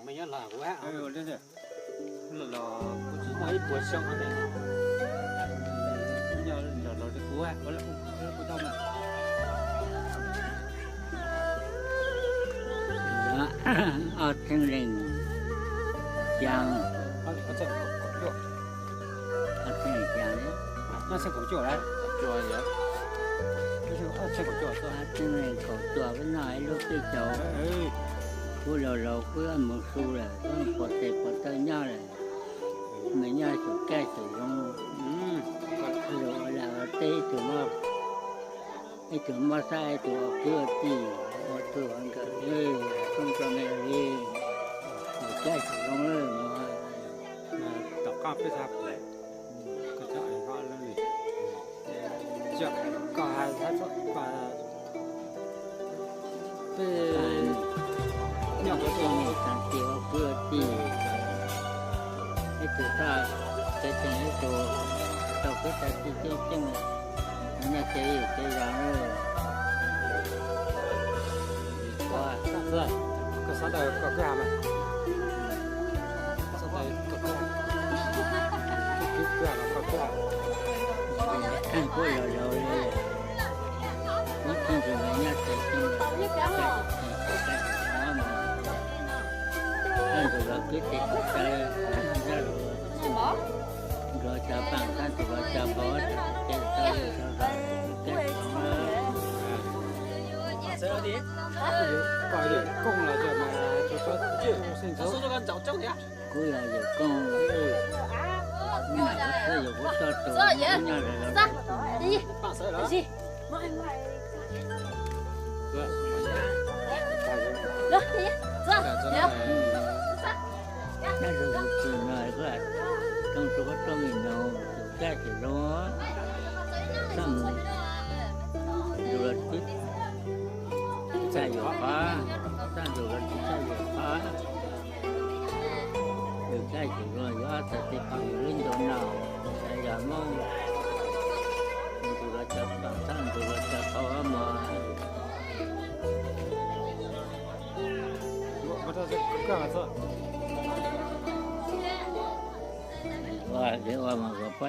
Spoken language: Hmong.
Nyob los kuv hab, los los kuv tsis muaj ib puas xyoo, nyob los los kuv hab, kuv tau mas. Ob txhiab leej xyaa, ob txhiab leej xyaa, ob txhiab leej kaum cuaj, peb noj ib lub teb chaws, kuv laus laus kuv mus su lawm, kuv pom tes pom taw nyob lawm, mas nyob xyum kaj xyum zoo, lus ua lag ua teb ib tug, ib tug mob xab ib tug ua kwv ua tij, ua tug ua nkawm, tub rau me li, xyum kaj xyum zoo lawm no. Tom qab peb, koj hais, peb nyob kuv tij ua kwv ua tij, ib tug txawj tsev tseem, ib tug tau kwv tau tij coob coob, nyob tsev ib tsev zoo. Koj xav tau koj kwv ha mas, xav tau koj kwv, koj kwv ha los koj kwv ha. Kuv laus laus li, kuv tsis nyob tsev, thaum ntawd los kwv tij kwv tij, nrog cov pab, thaum ntawd los cov pab, ces tau li cov zos, koj yawm koob los yog mas, kuv yog yawm koob, kuv mam xwb yus kuv txoj tus nyob lawm los. Nyob rau tus twg no, koj tooj rau koj txoj me nyuam, tus kab tus zoo, txaj mus, tus los twb txaj yuam qhov, txaj tus los twb txaj yuam qhov, tus kab tus zoo yuav ob txhais tes pom yus lub ntuj no, txhais yog Hmoob, tus los txaj pom, txaj tus los txaj qhov mos. Ua, ua mas kom poj